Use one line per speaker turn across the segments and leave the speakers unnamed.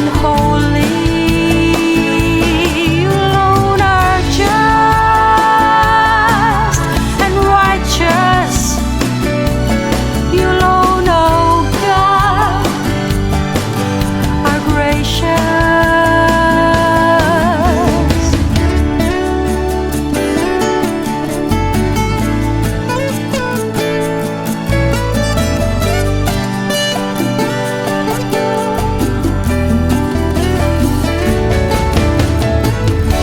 And holy. You alone are just and righteous. You alone, oh God, are gracious.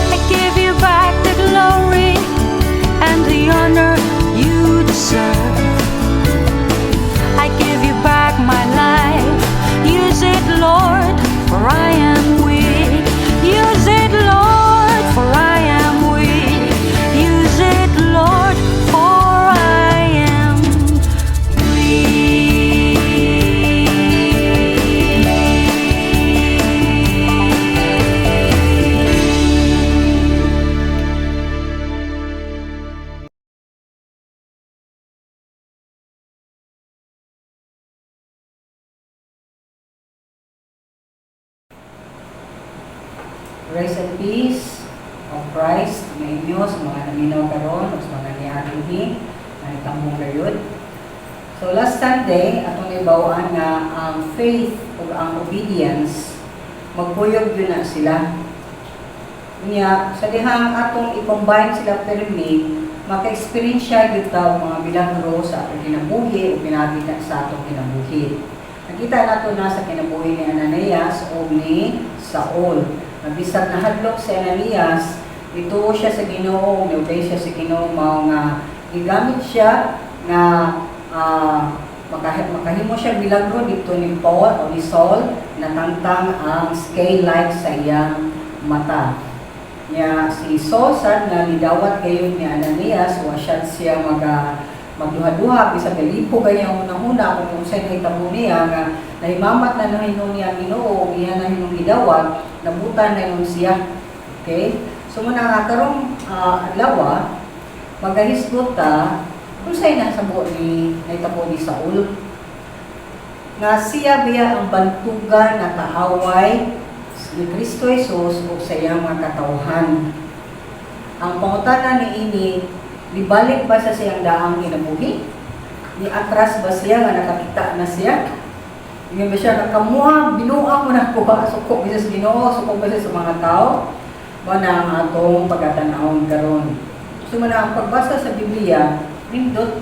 I give you back the glory and the honor you deserve. I give you back my life. Use it, Lord, for I am weak. Use it, Lord, for I am weak. Use it, Lord, for I am weak.
Grace and peace of Christ mainyo sa mga naminaw karon o sa mga niadinhi na nitambong gayud. So last Sunday, atong nahibaw-an nga ang faith ug ang obedience magkuyog gyud na sila. Unya, sa dihang atong i-combine sila permi, maka-experience gyud ta og mga milagro sa atong kinabuhi o pinaagi sa atong kinabuhi. Nakita nato na sa kinabuhi ni Ananias o ni Saul. Na bisag nahadlok si Ananias, nituo siya sa Ginoo, ni-obey siya sa Ginoo, mao nga gigamit siya nga makahimo siya milagro dito ni Paul o ni Saul, natangtang ang scale-like sa iyang mata. Nya si Saul sad nga nidawat gayon ni Ananias, wa siya siya magduha-duha bisag galipo kay ang unang-una kung unsay nahitabo niya nga nahimamat na nahinon niya ang Ginoo ug iya na hinong gidawat, nabutan na hinon siya. Okay? So muna nga karong adlaw magahisgot ta unsay nasa ni nahitabo ni Saul nga siya biya ang bantugan na kaaway ni Kristo Jesus ug sa iyang mga katawhan. Ang pangutana niini, nibalik ba sa siyang daang kinabuhi? Ni atras ba siya nga nakakita na siya? Ingon ba siya nga kamuha, binuang mo na kuha, suko bisa sa Ginoo, suko bisa sa mga tao? Mao na ang atong pagatan-awon karon. So mao na ang pagbasa sa Biblia, nindot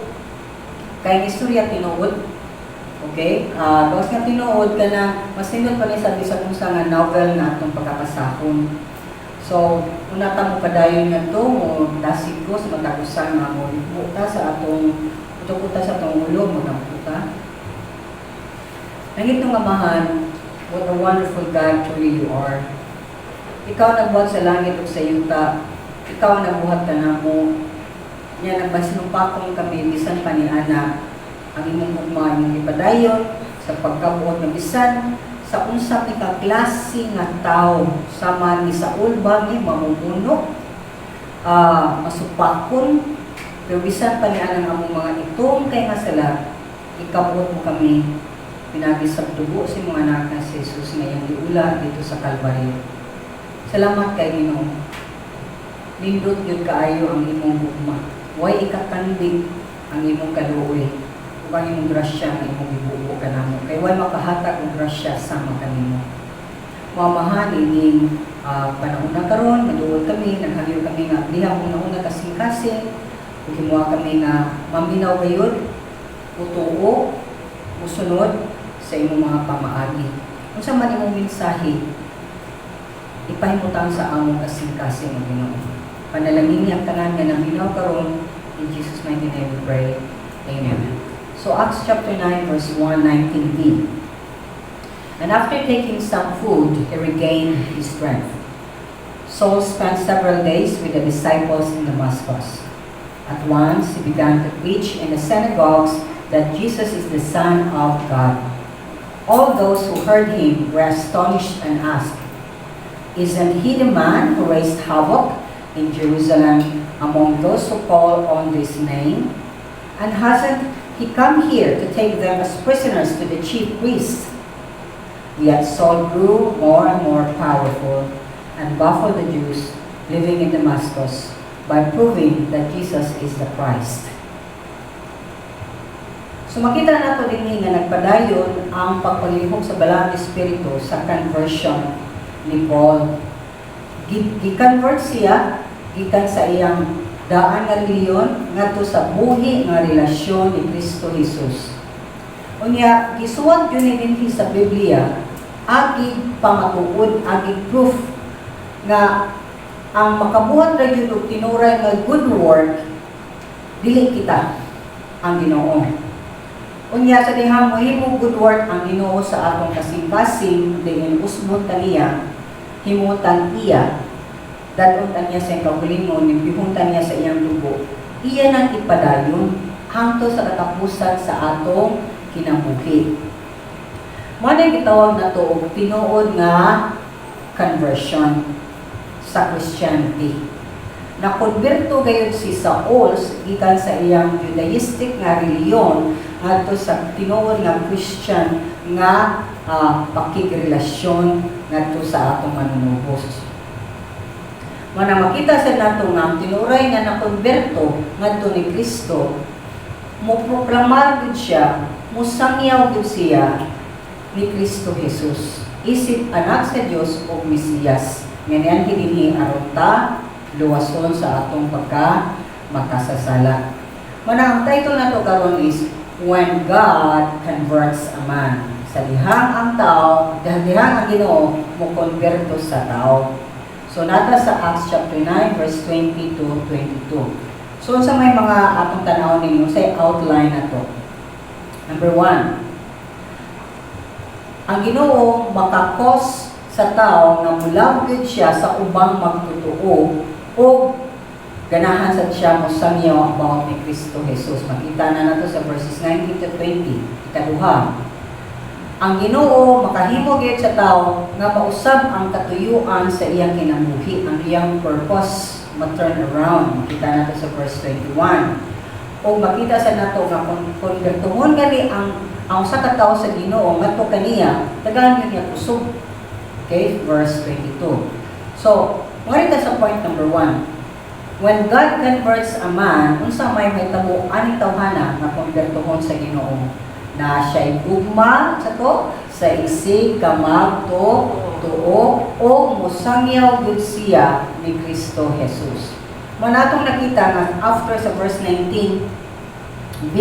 kay ang istorya tinuod. Okay? Gawas nga tinuod ka na mas nindot pa ni sa bisag unsa nga novel nga atong pagkabasahon. So, una ta mo padayon nga to, mo dasig ko sa matag usa nga mo ta sa atong utok sa atong ulo, mo ta. Langitnong Amahan, what a wonderful God truly you are. Ikaw nagbuhat sa langit ug sa yuta. Ikaw ang nagbuhat kanamo. Nya nagmasinumpakon kami bisan pa ni ana ang imong gugma imong gipadayon sa pagkabuot nga bisan sa unsa mi ka klase nga tawo, sama ni Saul ba mi mamumuno, masupakon, pero bisan pa ni anang among mga itong kay nga sala, ikabuot mo kami pinagi sa dugo sa imong anak na si Jesus nga iyang giula dito sa Kalbaryo. Salamat kay Ginoo. Nindot gyud kaayo ang imong gugma. Way ikatandig ang imong kaluoy ug ang imong grasya nga imong gibuo kanamo. Kay way makahatag og grasya sama kanimo. Mamahan ining panahon na karon, naduol kami, naghangyo kami nga diha una-una kasing-kasing, ug himuha kami nga maminaw gayud, utuo, musunod sa imong mga pamaagi. Unsa man imong mensahe, ipahimutang sa among kasing-kasing o Ginoo. Panalangin ang tanan nga naminaw karon. In Jesus' mighty name we pray. Amen. So Acts chapter 9 verse 1, 19b. "And after taking some food, he regained his strength. Saul spent several days with the disciples in Damascus. At once he began to preach in the synagogues that Jesus is the Son of God. All those who heard him were astonished and asked, 'Isn't he the man who raised havoc in Jerusalem among those who call on this name? And hasn't he come here to take them as prisoners to the chief priests?' Yet Saul grew more and more powerful and baffled the Jews living in Damascus by proving that Jesus is the Christ. So makita nato dinhi nga nagpadayon ang pagpalihok sa Balaang Espiritu sa conversion ni Paul. Gi-convert siya gikan sa iyang daan nga relihiyon ngadto sa buhi nga relasyon ni Kristo Jesus. Unya, gisuwat gyud ni dinhi sa Biblia agig pamatuod, agig proof nga ang makabuhat ra gyud og tinuray nga good work dili kita, ang Ginoo. Unya, sa dihang mohimo good work ang Ginoo sa atong kasing-kasing, diin usbon ta niya, himutan iya, dad-on ta niya sa iyang kaugalingon, limpyuhon ta niya sa iyang dugo. Iya nang ipadayon hangtod sa katapusan sa atong kinabuhi. Mao na gitawag nato og tinuod nga conversion sa Christianity. Nakonberto gayud si Saul gikan sa iyang Judaistic nga relihiyon ngadto sa tinuod nga Christian nga pakigrelasyon ngadto sa atong Manunubos. Mana makita sa nato nga ang tinuray nga nakonberto ngadto ni Kristo, mo proklamar gud siya, mosangyaw gud siya ni Kristo Jesus isip anak sa Dios ug Mesiyas nga nianhi dinhi aron ta luwason sa atong pagka makasasala. Mana ang title nato karon is "When God Converts a Man". Sa dihang ang tao, dihang ang Ginoo mo konberto sa tao. So naa ta sa Acts chapter 9 verse 20 to 22. So sa may mga atong tan-aw ninyo sa outline nato. Number 1. Ang Ginoo maka-cause sa tao nga mulabgid siya sa ubang magtotoo o ganahan sa siya mo sangyaw about ni Kristo Jesus. Makita na nato sa verses 19 to 20. Ikaduha, ang Ginoo makahimo gyud sa tao nga mausab ang katuyuan sa iyang kinabuhi, ang iyang purpose ma-turn around. Makita nato sa verse 21. O makita sa nato nga kung konbertuhon gani ang usa ka tawo sa Ginoo ngadto kaniya, tagaan gyud niya kusog. Okay, verse 22. So, mao ta sa point number 1. When God converts a man, unsa may mahitabo aning tawhana nga konbertuhon sa Ginoo? Na siya'y gugma sa to sa isig ka magtuo o mosangyaw gyud siya ni Kristo Jesus. Mao natong nakita nga after sa verse 19b,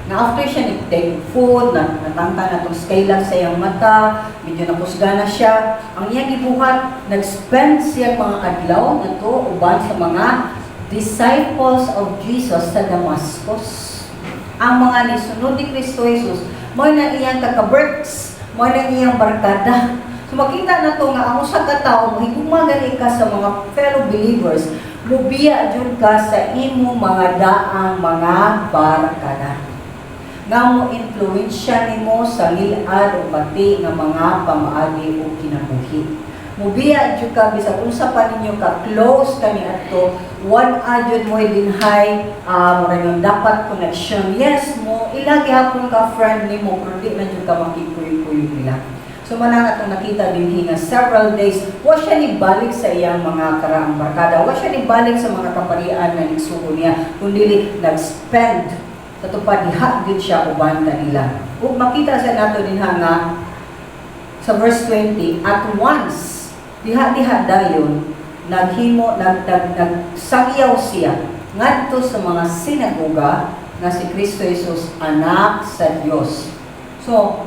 na after siya nag-take food, na natangtang na tong skylight sa iyang mata, medyo nakusga na siya, ang iyang gibuhat, nag-spend siya mga adlaw na to uban sa mga disciples of Jesus sa Damascus. Ang mga nisunod ni Kristo Jesus, mao na iyang kakaberks, mao na iyang barkada. So makita na to nga ang usa ka tawo, mohigugma gani ka sa mga fellow believers, mubiya jud ka sa imo mga daang mga barkada nga mo influensya nimo sa ngilad o pati nga mga pamaagi o kinabuhi. Mubiya jud ka bisag unsa pa ninyo ka close kani adto, wala jud mo dinhay mura yung dapat connection. Yes, mo ilagi hapon ka friend nimo, pero di man jud ka makikuyog-kuyog nila. So manang atong nakita dinhi nga several days wa siya ni balik sa iyang mga karaang barkada, wa siya ni balik sa mga kaparian nga nigsugo niya, kundi nag-spend sa tupad diha gid siya uban kanila. Ug makita sa nato dinha nga sa verse 20, at once diha diha dayon naghimo nag nag nagsangyaw siya ngadto sa mga sinagoga nga si Kristo Jesus anak sa Dios. So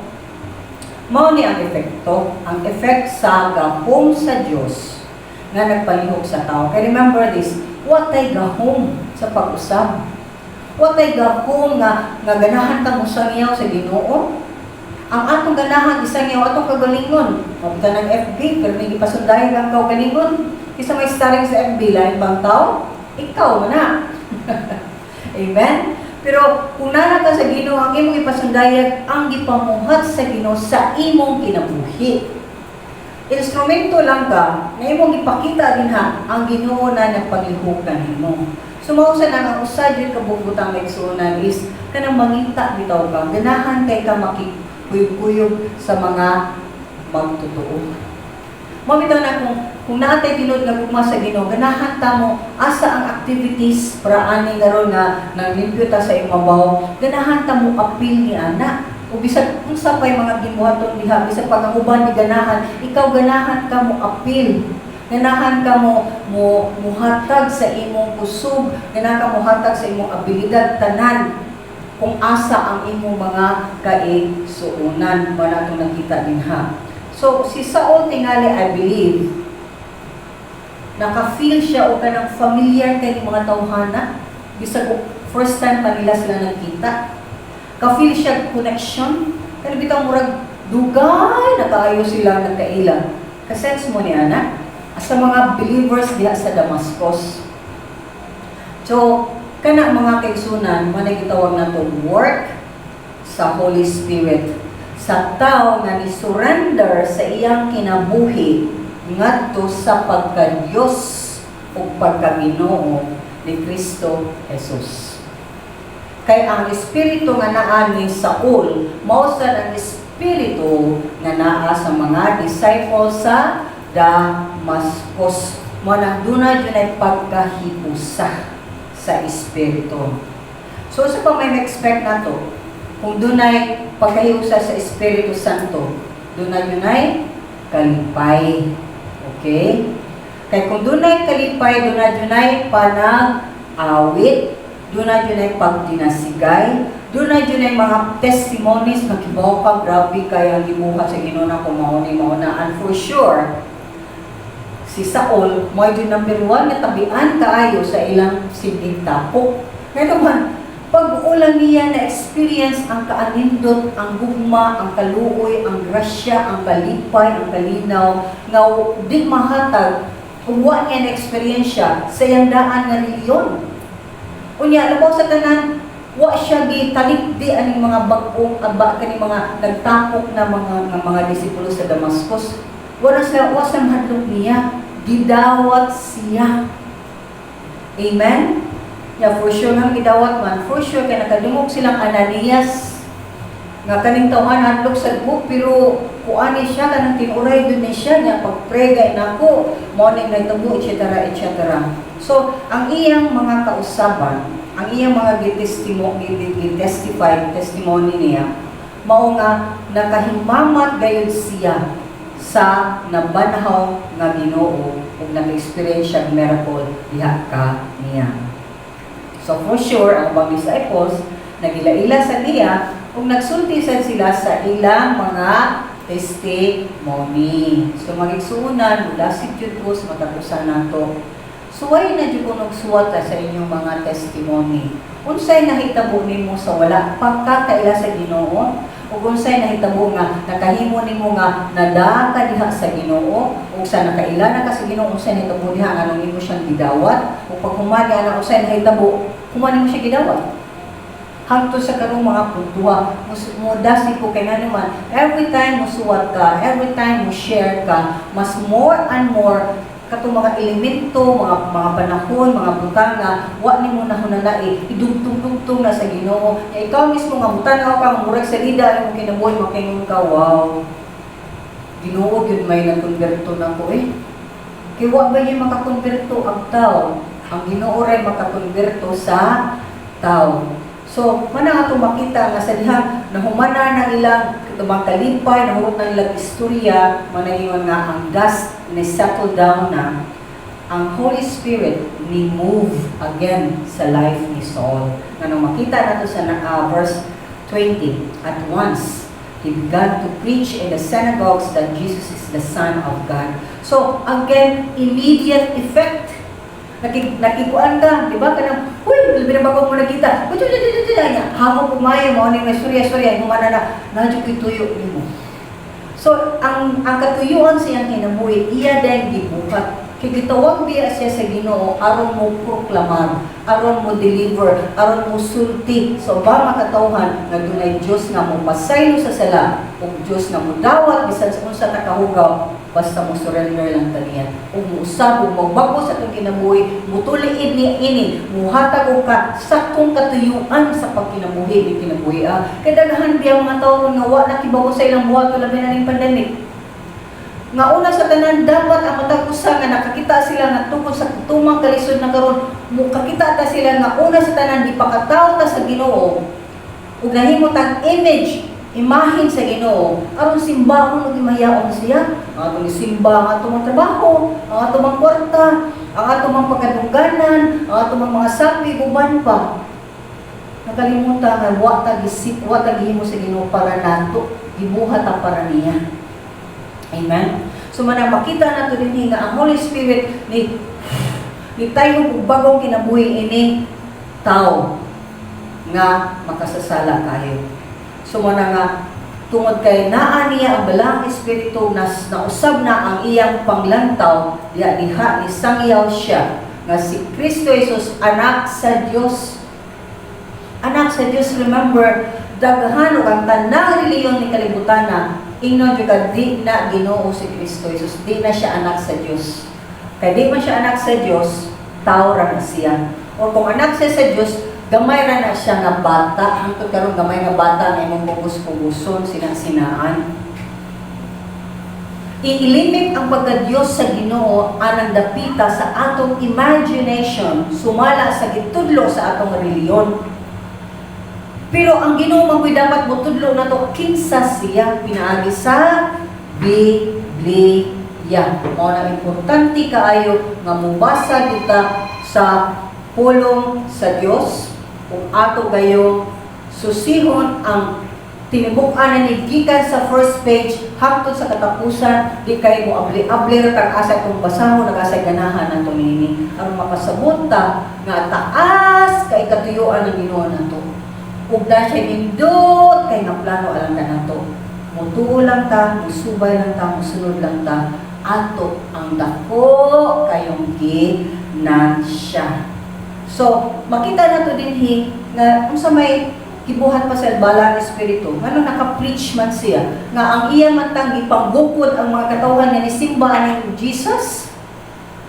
mao ni ang epekto, ang effect sa gahom sa Dios nga nagpalihok sa tao. Kay remember this, wa tay gahom sa pag-usab. Wa tay gahom nga ganahan ka mosangyaw sa Ginoo. Ang atong ganahan isangyaw atong kagalingon. Mabuta ng FB, pero may gipasundahin ang kaugalingon. Kinsa may starring sa FB, lain bang tao? Ikaw man na. Amen? Pero kung naa ka sa Ginoo, ang imong ipasundayag ang gipamuhat sa Ginoo sa imong kinabuhi. Instrumento lang ka na imong ipakita dinha ang Ginoo na nagpaglihok kanimo. So mao sa nang ang usa jud ka bugutang maigsuonan is kanang mangita bitaw ka, ganahan kay ka makikuyog-kuyog sa mga Magtotoo. Mao bitaw na kung naa tay tinuod nga gugma sa Ginoo, ganahan ta mo asa ang activities para ani karon nga nanglimpyo ta sa imabaw, ganahan ta mo apil ni ana. O bisag unsa pay mga gibuhaton diha, bisag pag ang uban di ganahan, ikaw ganahan ka mo apil. Ganahan ka mo muhatag sa imong kusog, ganahan ka muhatag sa imong abilidad tanan kung asa ang imong mga kaigsuonan, mao na atong nakita dinha. So si Saul tingali, I believe, naka-feel siya o kanang familiar kay ni mga tawhana bisag og first time pa nila sila nagkita. Ka-feel siya connection. Kaya bitaw murag dugay na kaayo sila nagkaila. Ka-sense mo ni ana sa mga believers diha sa Damascus. So, kana, mga kaigsunan, man gitawag nato work sa Holy Spirit sa tao nga ni surrender sa iyang kinabuhi ngadto sa pagka-Dios ug pagka-Ginoo ni Kristo Jesus. Kay ang espiritu nga naa ni Saul, mao sad ang espiritu nga naa sa mga disciples sa Damascus. Mao nang duna jud ay pagkahiusa sa espiritu. So sa pa may expect nato kung dunay pagkahiusa sa Espiritu Santo, dunay dunay kalipay. Okay? Kay kung dunay kalipay, dunay dunay panag-awit, dunay dunay pagdinasigay, dunay dunay mga testimonies nga kibaw ka, grabe kay ang gibuhat sa Ginoo nako, mao ni, mao na. And for sure, si Saul, mao jud number one nga tabian kaayo sa ilang sigig tapok. Ngayon man, pag ulang niya na experience ang kaanindot, ang gugma, ang kaluoy, ang grasya, ang kalipay, ang kalinaw, nga di mahatag, ug wa niya na experience sa iyang daan nga reliyon. Unya, labaw sa tanan, wa siya gitalikdi aning mga bag-ong aba kani mga nagtapok na mga nga mga disipulo sa Damascus. Wala siya, wa siya mahadlok niya. Gidawat siya. Amen? Yeah, for sure nga gidawat man. For sure kay nakadungog silang Ananias nga kaning tawhan hadlok sa ko, pero kuani siya, kanang tinuray dun ni siya niya pag-pray nako, mao ning nahitabo, etc., etc. So ang iyang mga kausaban, ang iyang mga gitestify, testimony niya, mao nga nakahimamat gayud siya sa nabanhaw nga Ginoo ug naka-experience siya miracle diha ka niya. So for sure, ang ubang disciples nagilaila sa niya ug nagsulti sad sila sa ilang mga testimony. So mga igsuonan, mulasig jud ko sa matapusan nato. Suway na jud ko nagsuwat sa inyong mga testimony. Unsay nahitabo nimo sa wala pagkakaila sa Ginoo? Ug unsay nahitabo nga nakahimo nimo nga nadaa ka diha sa Ginoo? Ug sa nakaila na ka sa Ginoo, unsay nahitabo diha nganong nimo siyang gidawat? Ug pag human niya na, unsay nahitabo human nimo siya gidawat? Hangtod sa karong mga puntuha, mudasig ko kay ngano man, every time mo suwat ka, every time mo share ka, mas more and more katong mga elemento, mga panahon, mga butang nga wa nimo nahunanai, idugtong-dugtong na sa Ginoo. Ya ikaw mismo nga mutanaw ka, murag sa lida imong kinabuhi, makaingon ka, "Wow. Ginoo gyud may nagkonberto nako eh." Kay wa ba yung makakonberto ang tao? Ang Ginoo ray makakonberto sa tao. So, mana ato makita nga sa dihang nahumana na ilang katubang kalipay, nahurot na ilang istorya, manayingon nga ang dust ni settle down na, ang Holy Spirit ni move again sa life ni Saul. Nga nung makita nato sa verse 20, at once he began to preach in the synagogues that Jesus is the Son of God. So, again, immediate effect. Nakikuan ka, di ba? Kanang, "Uy, labi na bago mo nakita. Uy, uy, uy, uy, uy, hamo pumayo, mao ni may surya, surya, humana na, nadyo ko'y tuyo nimo." So, ang katuyuan sa iyang kinabuhi, iya din gibuhat. Kay gitawag biya siya sa Ginoo aron mo proklamar, aron mo deliver, aron mo sulti sa ubang makatawhan nga dunay Dios nga mo pasaylo sa sala ug Dios nga mo dawat bisan sa unsa ta kahugaw, basta mo surrender lang ta niya ug mousab ug magbag-o sa atong kinabuhi, mutuliid ni ini, muhatag og ka saktong katuyuan sa pagkinabuhi ni kinabuhi ah. Kay daghan biya mga tawo nga wa nakibawo sa ilang buhat, labi na ning pandemic. Nga una sa tanan, dapat ang matag usa nga nakakita sila nga tungkol sa tumang kalisod na karon, mukakita ta sila nga una sa tanan gipakatawo ta sa Ginoo ug nahimo tang image, imahin sa Ginoo aron simbahon ug himayaon siya. Ang atong isimba ang atong mga trabaho, ang atong mga kwarta, ang atong mga pagkadungganan, ang atong mga sapi, uban pa. Nakalimutan nga wa ta gisip, wa ta gihimo sa Ginoo para nato, gibuhat ta para niya. Amen. So manang makita nato dinhi nga ang Holy Spirit ni nitayog og bagong kinabuhi ining tao nga makasasala kayo. So mao nga tungod kay naa niya ang Balaang Espiritu, nas nausab na ang iyang panglantaw diha diha ni sangyaw siya nga si Kristo Jesus anak sa Dios. Anak sa Dios. Remember, daghan ug ang tanang relihiyon ni kalibutan na ingnon jud ka di na Ginoo si Kristo Jesus, di na siya anak sa Dios. Kay di man siya anak sa Dios, tao ra na siya. O kung anak siya sa Dios, gamay ra na siya nga bata. Hangtod karon gamay nga bata nga imong pugos-puguson, sinasinaan. I-limit ang pagka-Diyos sa Ginoo anang dapita sa atong imagination, sumala sa gitudlo sa atong relihiyon. Pero ang Ginoo man dapat motudlo nato kinsa siya pinaagi sa Biblia. Mao na importante kaayo nga mobasa kita sa pulong sa Dios ug ato gayong susihon ang tinibuk-an ni gikan sa first page hangtod sa katapusan. Di kay mo abli-abli ra tag asa itong basahon, nag-asa ganahan nato niini aron makasabot ta nga taas kay katuyuan ng Ginoo nato ug na siya nindot kay nga plano alang kanato. Mutuo lang ta, musubay lang ta, musunod lang ta ato ang dako kayong ginansya. So makita nato dinhi nga unsa may gibuhat pa sa Balaang Espiritu, ngano naka-preach man siya nga ang iya man tang gipanggukod ang mga katawhan nga nisimba ni Jesus,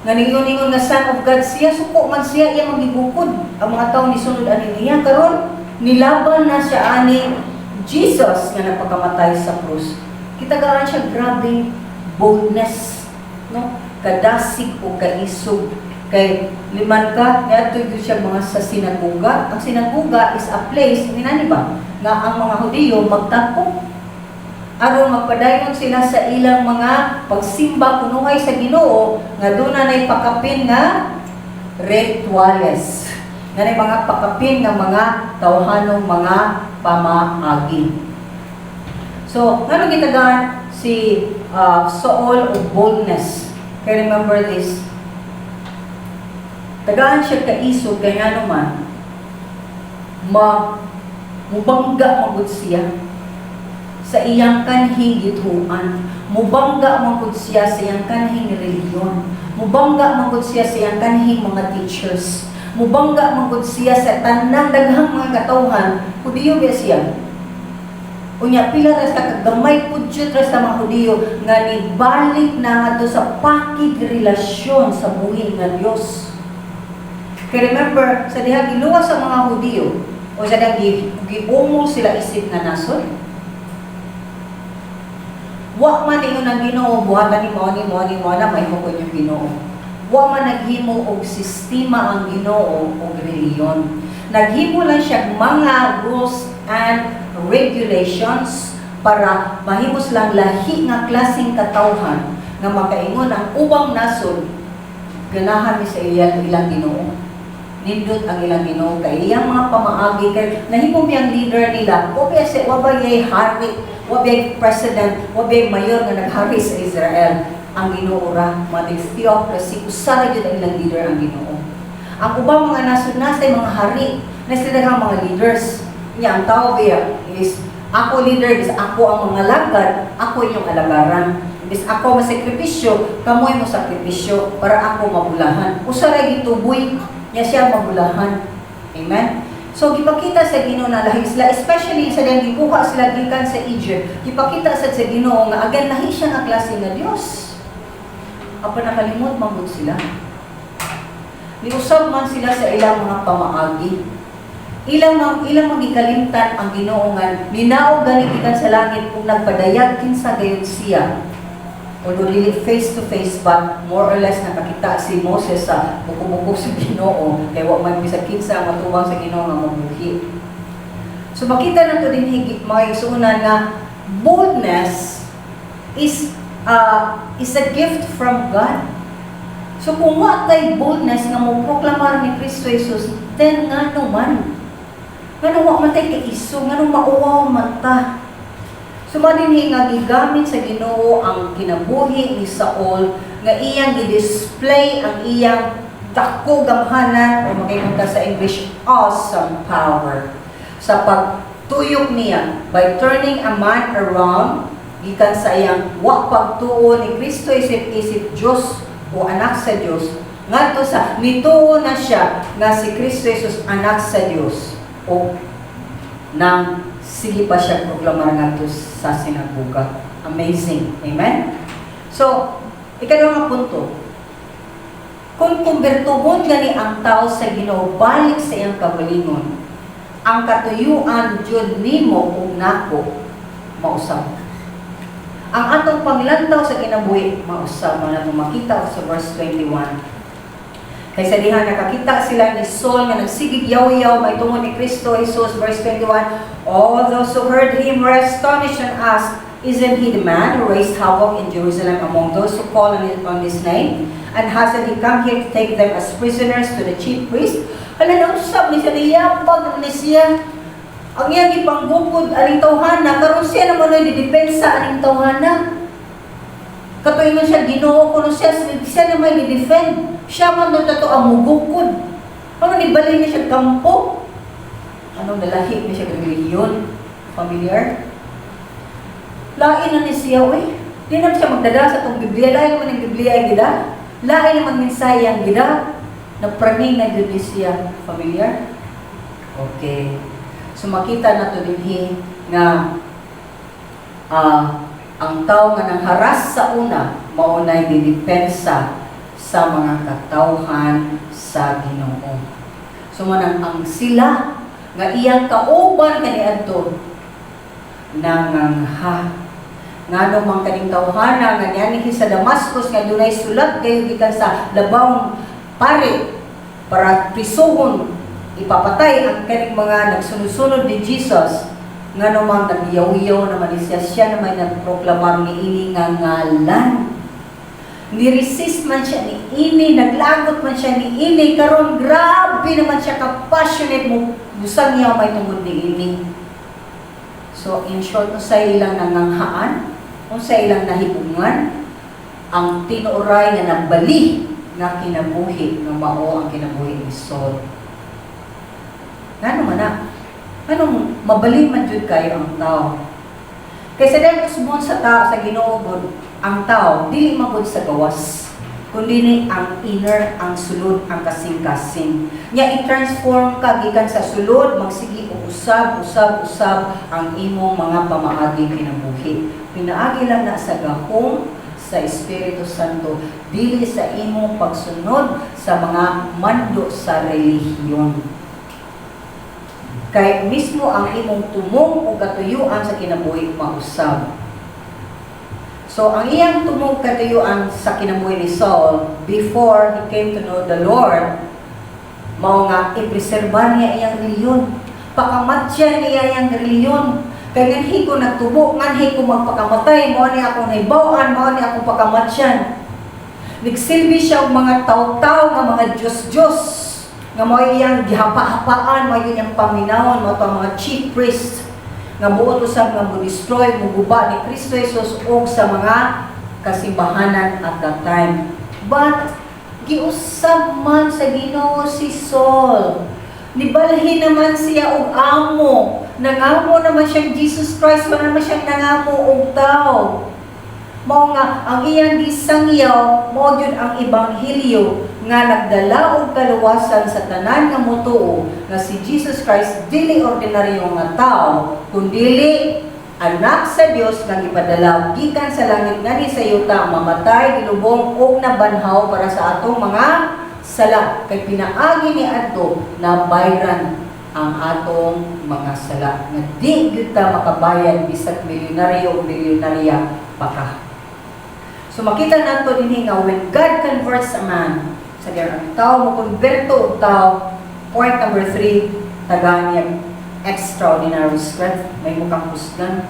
nga ningon-ingon nga Son of God siya, suko man siya, iya man gibukod ang mga tawo nisunod ani niya. Karon nilaban na siya ani Jesus nga nagpakamatay sa krus. Gitagaan siya grabe boldness, no, kadasig o kaisog, kay liman ka niadto gyud siya mga sa sinagoga. Ang sinagoga is a place inani ba nga ang mga Hudiyo magtapok aron magpadayon sila sa ilang mga pagsimba kunuhay sa Ginoo, nga doon na nay pakapin nga rituales, nga nay mga pakapin nga mga tawhanong mga pamaagi. So, ngano gitagaan si Saul og boldness? Kay remember this, tagaan siya kaisog kay ngano man ma mubangga magud siya sa iyang kanhing gituan. Mubangga magud siya sa iyang kanhing relihiyon. Mubangga magud siya sa iyang kanhing mga teachers. Mubangga magud siya sa tanang daghang mga katawhan. Hudiyo ba siya? Unya pila ra sa kagamay pud jud ra sa mga Hudiyo nga nibalik na ngadto sa pakigrelasyon sa buhi nga Dios. Kay remember, sa diha giluwas sa mga Hudiyo o sa diha giumol sila isip nga nasod. Wa man ingon ang Ginoo, buhatan ni mo ni mo ni mo na mahimo ko inyong Ginoo. Wa man naghimo og sistema ang Ginoo og relihiyon. Naghimo lang siya mga rules and regulations para mahimo silang lahi nga klaseng katawhan nga makaingon ang ubang nasod, ganahan mi sa iyang ilang Ginoo. Nindot ang ilang Ginoo kay iyang mga pamaagi, kay nahimo miyang leader nila. Wa ba siya, wa ba yay hari, wa ba president, wa ba mayor nga naghari sa Israel? Ang Ginoo ra, mga theocracy, usa ra gyud ang ilang leader, ang Ginoo. Ang ubang mga nasod nasa mga hari na sila daghang mga leaders niya. Ang tao biya is ako leader, bis ako ang mga lagad, ako inyong alagaran. Bis ako masakripisyo, kamoy mo sakripisyo para ako mabulahan. Usa ra gituboy niya siya mabulahan. Amen. So gipakita sa Ginoo na lahi sila, especially sa diyang gikuha sila gikan sa Egypt, gipakita sad sa Ginoo nga again lahi siya nga klase nga Dios. Apan nakalimot man gud sila. Niusab man sila sa ilang mga pamaagi. Ilang gikalimtan ang Ginoo nga ninaog gani gikan sa langit ug nagpadayag kinsa gayud siya. Although dili face to face, but more or less nakakita si Moses sa buko-buko sa Ginoo kay wa man bisag kinsa ang matubang sa Ginoo nga mabuhi. So makita nato din, mga igsuonan, nga boldness is a gift from God. So kung wa kay boldness nga mo proklamar ni Kristo Jesus, then ngano man? Ngano wa man tay kaiso, ngano mauwaw man ta? So mao dinhi nga gigamit sa Ginoo ang kinabuhi ni Saul nga iyang gi-display ang iyang dako gamhanan, o makaingon ta sa English, awesome power, sa pagtuyok niya by turning a man around gikan sa iyang wa pagtuo ni Kristo isip-isip Dios o anak sa Dios ngadto sa nituo na siya nga si Kristo Jesus anak sa Dios, o nang sige pa siya proklamar ngadto sa sinagoga. Amazing. Amen? So, ikaduha nga punto. Kung kumbertuhon gani ang tao sa Ginoo balik sa iyang kaugalingon, ang katuyuan jud nimo ug nako mausab. Ang atong panglantaw sa kinabuhi mausab. Mao na makita sa verse 21. Kay sa diha nakakita sila ni Saul nga nagsigig yaw-yaw may tungod ni Kristo Jesus. Verse 21, "All those who heard him were astonished and asked, 'Isn't he the man who raised havoc in Jerusalem among those who call on his name? And hasn't he come here to take them as prisoners to the chief priest?'" Hala, nausab ni siya, niyabag naman ni siya. Ang iyang ipanggukod aning tawhana, karon siya naman ay didepensa aning tawhana. Katuingon siya, Ginoo kuno siya, siya na may di-defend. Siya man doon tato ang mugukod. Ano ni balhin niya siya kampo? Anong nalahi niya siya relihiyon? Familiar? Lain na ni siya, uy. Di naman siya magdada sa itong Biblia. Lain naman ang Biblia ang gida. Lain naman mensahe ang gida. Napraning na jud ni siya. Familiar? Okay. So makita na to dinhi nga ang tao nga nangharas sa una mao nay didepensa sa mga katawhan sa Ginoo. So manang ang sila nga iyang kauban kaniadto nangangha. Ngano man kaning tawhana nga nianhi sa Damascus nga dunay sulat kayo gikan sa labawng pari para prisuhon, ipapatay ang kaning mga nagsunod-sunod ni Jesus, ngano mang nagyaw-yaw naman siya, siya naman nagproklamar ni ini nga ngalan? Ni-resist man siya ni ini, naglagot man siya ni ini, karon grabe naman siya ka-passionate mo busang may tungod ni ini. So in short, unsay ilang nanganghaan, unsay ilang nahibungan, ang tinuoray nga nabali nga kinabuhi nga mao ang kinabuhi ni Saul. Ngano man na? Anong mabali man jud kayo ang tao? Kaysa dahil usbon sa tao sa Ginoo gud, ang tao dili man gud sa gawas, kundi ni ang inner, ang sulod, ang kasing-kasing. Nya i-transform ka gikan sa sulod, magsige og usab, usab, usab ang imong mga pamaagi kinabuhi. Pinaagi lang na sa gahom sa Espiritu Santo, dili sa imong pagsunod sa mga mando sa relihiyon. Kay mismo ang imong tumong o katuyuan sa kinabuhi mausab. So, ang iyang tumong katuyuan sa kinabuhi ni Saul before he came to know the Lord, mao nga ipreserbar niya iyang relihiyon. Pakamatyan niya iyang relihiyon. Kay nganhi ko nagtubo, nganhi ko magpakamatay, mao ni akong nahibaw-an, mao ni akong pakamatyan. Nagsilbi siya og mga taw-taw nga mga Diyos-Diyos nga mao iyang gihapa-hapaan, mao iyang paminawon, mao to ang mga chief priest nga buot usab nga mo destroy, mo guba ni Kristo Jesus og sa mga kasimbahanan at that time. But giusab man sa Ginoo si Saul. Nibalhin naman siya og amo. Nangamo naman siyang Jesus Christ, wala naman siyang nangamo og tao. Mao nga ang iyang gisangyaw mao gyud ang ebanghelyo nga nagdala og kaluwasan sa tanan nga motuo nga si Jesus Christ dili ordinaryo nga tao, kundili anak sa Dios nga gipadala gikan sa langit nganhi sa yuta, mamatay, gilubong ug nabanhaw para sa atong mga sala, kay pinaagi ni adto nabayran ang atong mga sala nga di gyud ta makabayad bisag milyonaryo o milyonarya pa ka. So makita nato dinhi nga when God converts a man, sa ang tao mo konberto og tao, point number 3, tagaan niya extraordinary strength, may mukhang kusgan.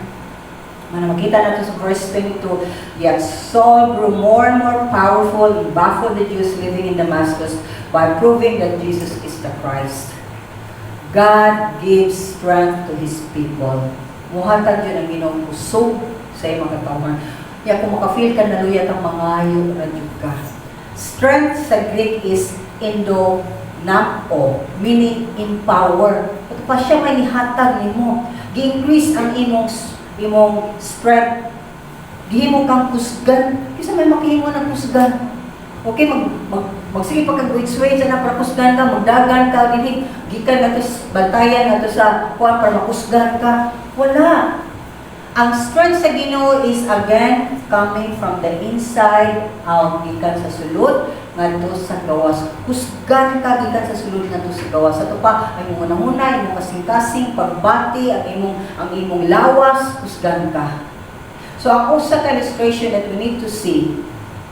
Mana makita nato sa verse 22, "Yet Saul grew more and more powerful and baffled the Jews living in Damascus by proving that Jesus is the Christ." God gives strength to His people. Muhatag gyud ang Ginoong kusog sa imong katawhan. Ya kung maka-feel ka naluya kang, mangayo ra jud ka. Strength sa Greek is endonamo, meaning empower. Ito pa siya may nihatag nimo. Gi-increase ang imong strength. Gihimo kang kusgan. Kinsa may makahimo ng kusgan? Okay, mag magsige pa kag sway sa na para kusgan ka, magdagan ka dinhi gikan ngadto sa bantayan, ngadto sa kuan para makusgan ka. Wala. Ang strength sa Ginoo is again coming from the inside out, gikan sa sulod ngadto sa gawas. Kusgan ka gikan sa sulod ngadto sa gawas. Ato pa ang imong hunahuna, imong kasing-kasing, pagbati, ang imong lawas, kusgan ka. So ang usa ka illustration that we need to see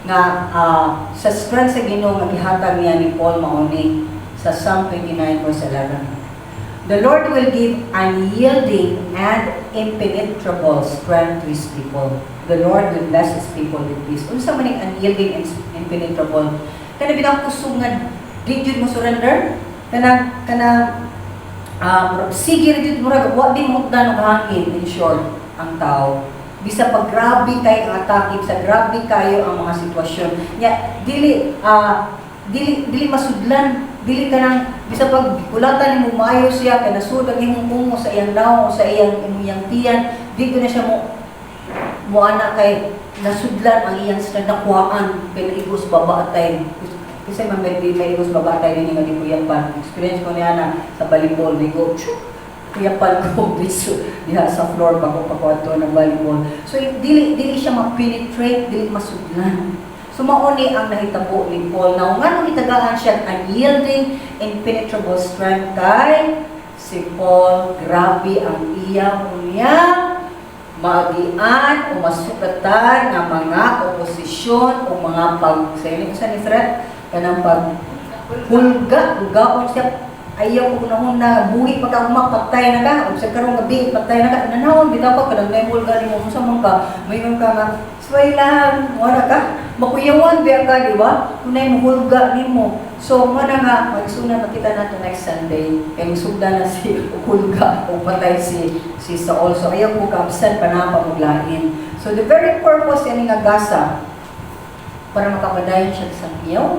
nga sa strength sa Ginoo nga gihatag niya ni Paul mao ni sa Psalm 29 verse 11. "The Lord will give unyielding and impenetrable strength to His people. The Lord will bless His people with peace." Unsa man ning unyielding and impenetrable? Kana bitang kusog nga di jud mo surrender? Kanang sige ra jud, murag wa din mo og hangin, in short, ang tao. Bisa pag grabe kay ang atake, bisa grabe kayo ang mga sitwasyon. Nya dili masudlan, dili ka nang bisa pag kulatan nimo maayo siya kay nasud ang imong ungo sa iyang nawong o sa iyang imong tiyan, dito na siya mo ana kay nasudlan ang iyang strength, nakuhaan kay naigos baba atay. Kasi man may igos baba atay dinhi nga di kuyapan. Experience ko niya na sa volleyball, nigo kuyapan ko dito diha sa floor bago pa ko adto ng volleyball. So dili siya ma-penetrate, dili masudlan. So mao ni ang nahitabo ni Paul na nganong gitagaan siya unyielding, impenetrable strength, kay si Paul, grabe ang iyang unya maagian o masugatan nga mga oposisyon o mga pag sa ini sa ni threat, kanang pag hulga, hulgaon siya. Ayaw ko na buhi pagka patay na ka ug sa karong gabi patay na ka. Nanawon bitaw ka, kanang nay hulga nimo, unsa man ka, moingon ka nga sway lang, wala ka makuyawan biya ka, di ba, kung nay muhulga nimo. So mo na nga magsuna, makita nato next Sunday kay musugda na si hulga o patay si Saul. So ayaw ko ka-absent pa na pamuglain. So the very purpose yani nga gasa para makapadayon siya sa iyaw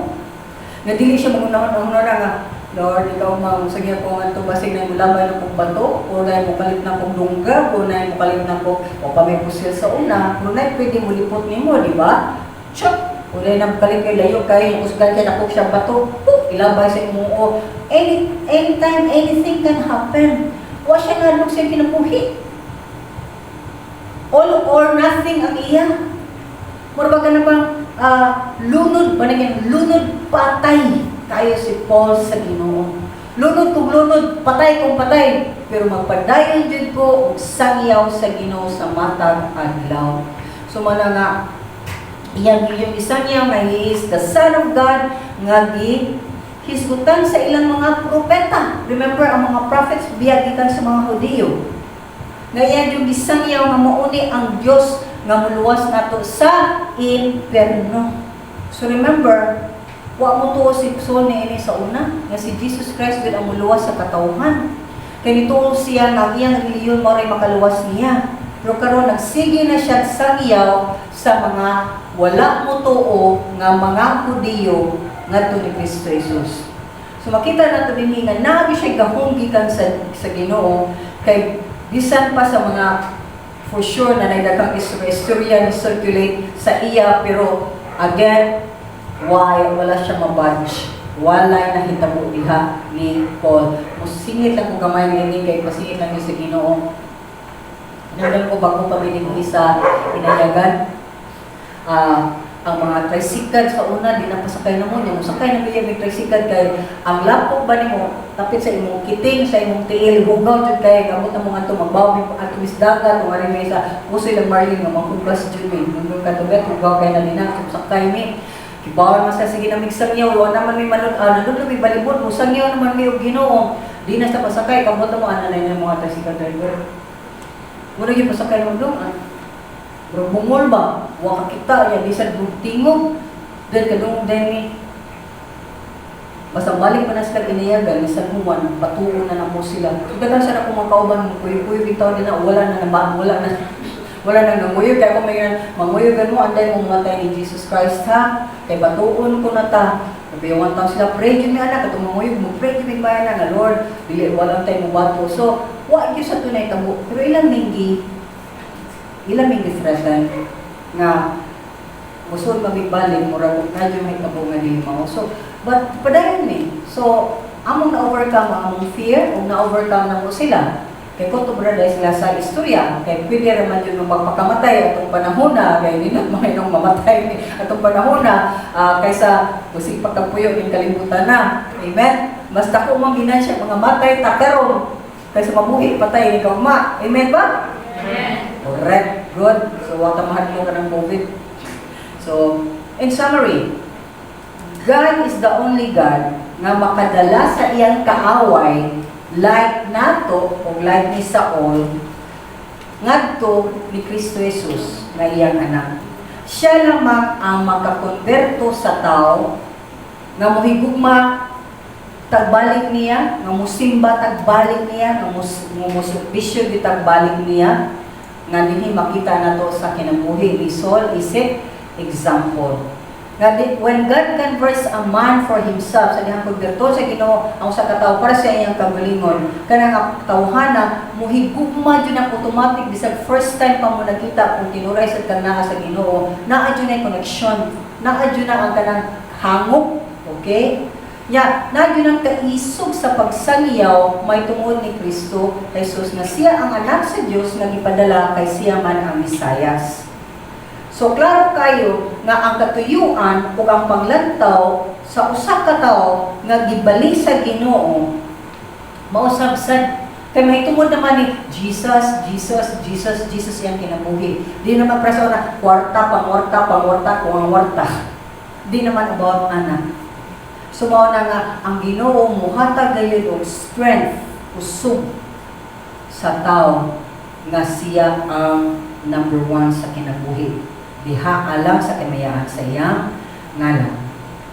nga dili siya mangunahon na nga, "Lord, ikaw mang sige ko nga to, basig na mulabay na kong bato o na mo kalit na kong dungga o na mo kalit na kong o pa may pusil sa una," pero na pwede mo lipot nimo, di ba? Chok! O na kalit kay layo kay kusgan kay dako siya bato, puk, ilabay sa imong o anytime, anything can happen. Wa siya nga sa kinabuhi. All or nothing ang iya. Mura ba ka na bang lunod, panagin, lunod patay kayo si Paul sa Ginoo. Lunod kung lunod, patay kung patay, pero magpadayon jud ko og sangyaw sa Ginoo sa matag adlaw. So mana nga iyang iyang isangyaw nga he is the Son of God nga gi hisgutan sa ilang mga propeta. Remember, ang mga prophets biya gikan sa mga Hudiyo. Nga iyang yung gisangyaw nga mauni ang Dios nga muluwas nato sa impierno. So remember, wa mo tuo si Saul ni ini sa una nga si Jesus Christ gud ang muluwas sa katawhan. Kay nituo siya nga ang iyang relihiyon mao ray makaluwas niya. Pero karon nagsige na siya sangyaw sa mga wala mo tuo nga mga Hudiyo ngadto ni Kristo Jesus. So makita nato dinhi nga naa siya gahom gikan sa Ginoo kay bisan pa sa mga, for sure na nagdaghang istorya ni circulate sa iya, pero again, why wala siya mabudge, walay nahitabo diha ni Paul. Musingit lang ko gamay ngini kay pasingit lang yun sa Ginoo. Nandun ko bago pa dinhi sa inayagan. Ang mga tricycle sa una di na pasakay na mo nya, mosakay na biya mig tricycle kay ang lapok ba nimo tapit sa imong kiting, sa imong tiil, hugaw jud kay gamot na mo ngadto magbaw mi ato mis dagat o ari may sa pusoy lang Marlene nga manghugas jud mi nung katubet, hugaw kay na dinha sakay mi. Kibaw man sa sige na mig sangyaw, wa naman mi manud nandun mi balibon, mo sangyaw naman mi og Ginoo. Di na sa pasakay, kamot na mo ana na yung mga tricycle driver. Muna gyud pasakay mo dong, bro, bungol ba? Wa ka kita, ya di sa tingog. Then kadung din mi. Basta balik pa na sila inayagan, ni San Juan, patuo na na mo sila. So, daghan sa na mga kauban, kuyo-kuyo bitaw din na, wala na, na wala na, wala nang nanguyog. Kaya kung may manguyogan mo, anday mo matay ni Jesus Christ ha. Kay batuon ko na ta. Nabiyawan taon sila, pray jud mi anak, katong manguyog mo, pray jud mi bayan na nga, Lord, dili, walang tayo mo bato. So, wa gyud sa tunay tabo. Pero ilang minggi threaten nga musod mamigbalik, murag kung medyo may tabo nga dili mao. So, but padayon mi. So, among na-overcome ang among fear, ug na-overcome na mo sila. Kay kutob ra dahil sila sa istorya, kay pwede ra man yun magpakamatay atong panahon na, kay di na mga mamatay atong panahon na, kaysa usig pagkapuyo ning kalibutan na. Amen? Mas dako mang ginansya mga matay ta karon kaysa mabuhi patay ni kaugma. Amen ba?
Amen.
Correct. Good. So, wa ta mahadlok ka ng COVID. So, in summary, God is the only God nga makadala sa iyang kaaway like nato o like ni Saul ngadto ni Kristo Jesus nga iyang anak. Siya lamang ang makakonberto sa tao nga mohigugma tagbalik niya, nga musimba tagbalik niya, nga muserbisyo di tagbalik niya, nga dinhi makita nato sa kinabuhi ni Saul isip example. Nga di, when God converts a man for himself, sa dihang konberto sa Ginoo ang usa ka tawo para sa iyang kagalingon, kanang ang tawhana muhigugma jud ang automatic bisag first time pa mo nakita. Kung tinuray sad kang naa sa Ginoo, naa jud na connection, naa jud na ang kanang hangop, okay? Ya, naa jud ang kaisog sa pagsangyaw may tungod ni Kristo Jesus nga siya ang anak sa Dios nga gipadala kay siya man ang Mesayas. So klaro kayo nga ang katuyuan ug ang panglantaw sa usa ka tawo nga gibali sa Ginoo mausab sad kay mahitungod naman ni Jesus, Jesus, Jesus, Jesus iyang kinabuhi. Di naman para sa na kwarta, pangwarta, pangwarta, kung. Di naman about ana. So mao na nga ang Ginoo muhatag gayud og strength, kusog sa tao nga siya ang number one sa kinabuhi. Diha alang sa kamayaan sa iyang ngalan.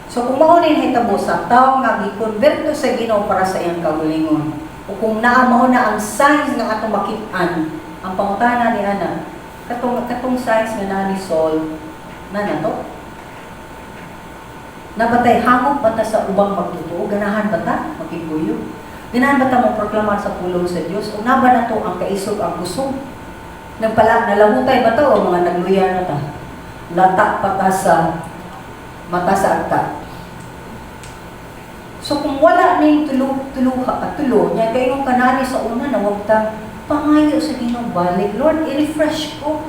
So kung mao ni nahitabo sa tao nga gikonberto sa Ginoo para sa iyang kaugalingon, o kung naa mao na ang signs nga atong makit-an, ang pangutana ni ana, katong katong signs nga naa ni Saul, na nato? Nabatay hangop ba ta sa ubang magtotoo? Ganahan ba ta makiguyog? Ganahan ba ta mo proklamar sa pulong sa Dios? O naba na to ang kaisog, ang kusog? Nagpala, nalahutay ba ta o mga nagluya na ta? Lata pa ta sa mata sa agta. So kung wala ning tulo, tulo, at tulo, niya kayong kanani sa una na wag ta pangayo sa Ginoo balik. Lord, i-refresh ko.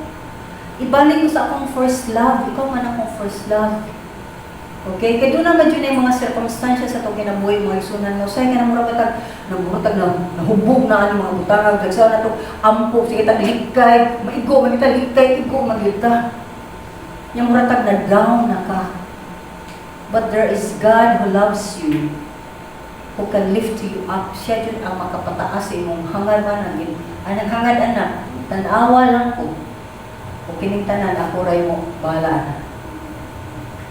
Ibalik ko sa akong first love. Ikaw man akong first love. Okay? Kay doon naman yun yung mga sirkumstansya sa itong kinabuhi, mga isunan mo. Say nga namura batag, namuratag na, nahubog na ang mga butangag, dagsa na to, ampo, sige tag likay, maigo, man kita likay, igo, magita. Nya muratag na down na ka. But there is God who loves you, who can lift you up. Siya jud ang makapataas sa imong hangad man. Ang naghangad ana, tan-awa lang ko. O kining tanan, ako ray mo, bahala na.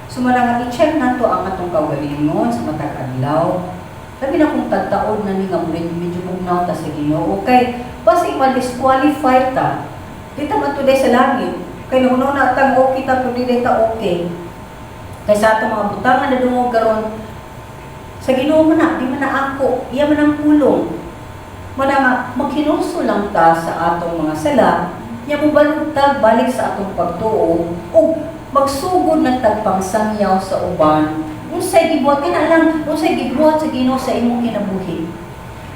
So nga i-check nato ang atong kaugalingon sa matag adlaw. Sabi na kung tagtaod na ni nga medyo bugnaw ta sa Ginoo kay basig ma-disqualify ta. Di ta matuday sa langit. Kay nung na tang okay ta pero di ta okay. Kay sa atong mga butangan na dungog karon sa Ginoo man na, di man na ako, iya man ang pulong. Mana nga maghinulsol lang ta sa atong mga sala, nya mobalugtag balik sa atong pagtuo ug magsugod na tagpangsamyaw sa uban. Unsay gibuhat kana lang, unsay gibuhat sa Ginoo sa imong kinabuhi.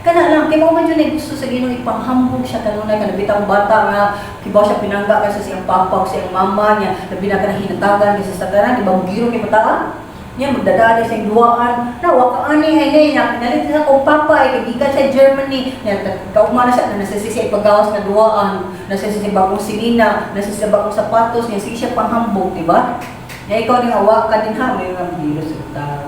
Kana lang, kay mao man jud ay gusto sa Ginoo, ipanghambog siya kanunay, kana bitang bata nga kibaw siya pinangga ka sa siyang papa o siyang mama niya, labi na kanang hinatagan kaysa sa tanan, di ba giro kay bataa? Niya magdadala sa duwaan na wa ka ani ay ngay na pinalit sa akong papa ay kay gikan sa Germany niya, kaugma na siya na nasa siya ipagawas nga duwaan, nasa siya bagong sinina, nasa siya bagong sapatos niya, sige siya panghambog, di ba? Niya ikaw ni nga wa ka din ha, may nga giro sa tao.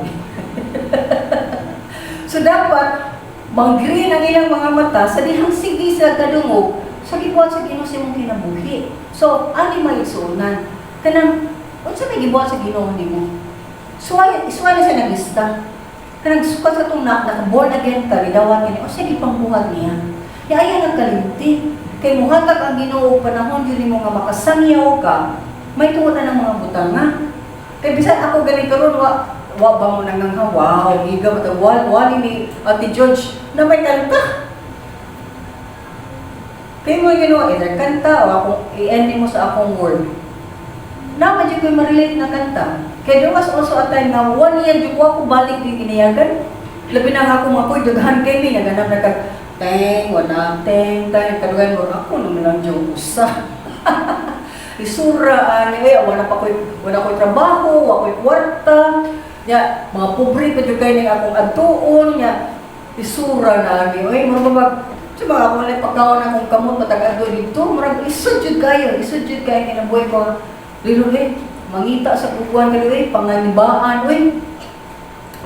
So dapat manggreen ang ilang mga mata sa dihang sige sa kadungog sa gibuhat sa Ginoo sa imong kinabuhi. So ani may igsuonan kanang unsa may gibuhat sa Ginoo nimo. Suway, suway na siya naglista. Kanang sukat sa itong na, naka-born again ka, gidawat niya, o siya gipangbuhat niya. Ya ayaw nagkalimti. Kay muhatag ang Ginoo og panahon yun nimo nga makasangyaw ka, may tuod na ng mga butanga. Kay bisan ako gani karon, wa wa ba mo nang nga wow, giga mo wal wali ni Ate George na may kanta. Kay mo Ginoo either kanta o akong i-end mo sa akong word. Na man jud ko'y ma-relate na kanta. Kay there was also a time na one year jud ko ako balik di ginayagan. Labi na nga ako mga ko'y daghan kay mi naganap na kag teng wala teng teng kadugan mo ako naman lang jud usa. Isura ani eh wala pa ko'y wala ko'y trabaho, wa ko'y kwarta. Nya mga pobre pa jud kay ning akong adtuon nya isura na ani oy mura ba sa mga ako na pagkaon akong kamot matag adto dito, murag isod jud kayo, isod jud kayo kinabuhi ko. Lilo eh, mangita sa kukuan ka eh, panganibaan, uy.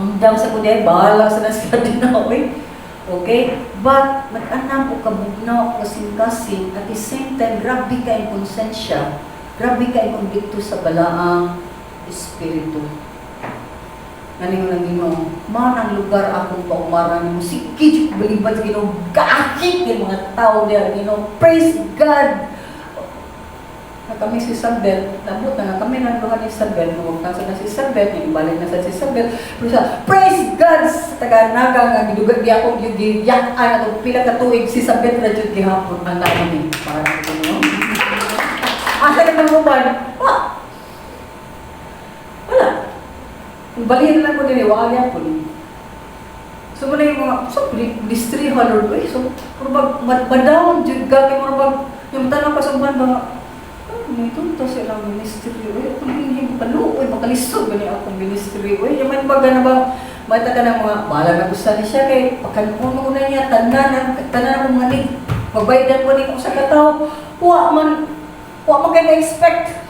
Undang sa kundi, bahala sa na sila din na, uy. Okay? But, nag-anam o kabugnaw, kasing-kasing, at the same time, grabe ka yung konsensya, grabe ka yung kondikto sa balaang espiritu. Naningon ng Ginoo, manang lugar akong paumaran nimo. Sige, jud balibad sa Ginoo, gaakit kay mga tao diha Ginoo. Praise God! Na kami si Isabel, nabot na nga kami ng duha ni Isabel, nuwag na sa na si Isabel, nibalik na sa si Isabel, pero sa, praise God sa taga-naga nga gidugan di ako giyak-an atong pila ka tuig si Isabel ra jud gihapon ang ni para sa Ginoo. Asa naman mo ba? Wa. Wala. Kung balihin na lang ko din, wala po. So, muna yung mga, so, ministry ha, Lord, uy, so, pero bag, madawag jud ka, kay mura bag, yung tanong pa sa uban, mga, oh, may tunto sa ilang ministry, uy, ako hindi paluoy, makalisod ba niya akong ministry, uy, yung may baga na ba, mata ka ng mga, bahala na gusto ni siya, kay, pagkanuon mo na niya, tanan, tanan akong mga ni, magbaydan ko ni kung sa kataw, wa man kayo na-expect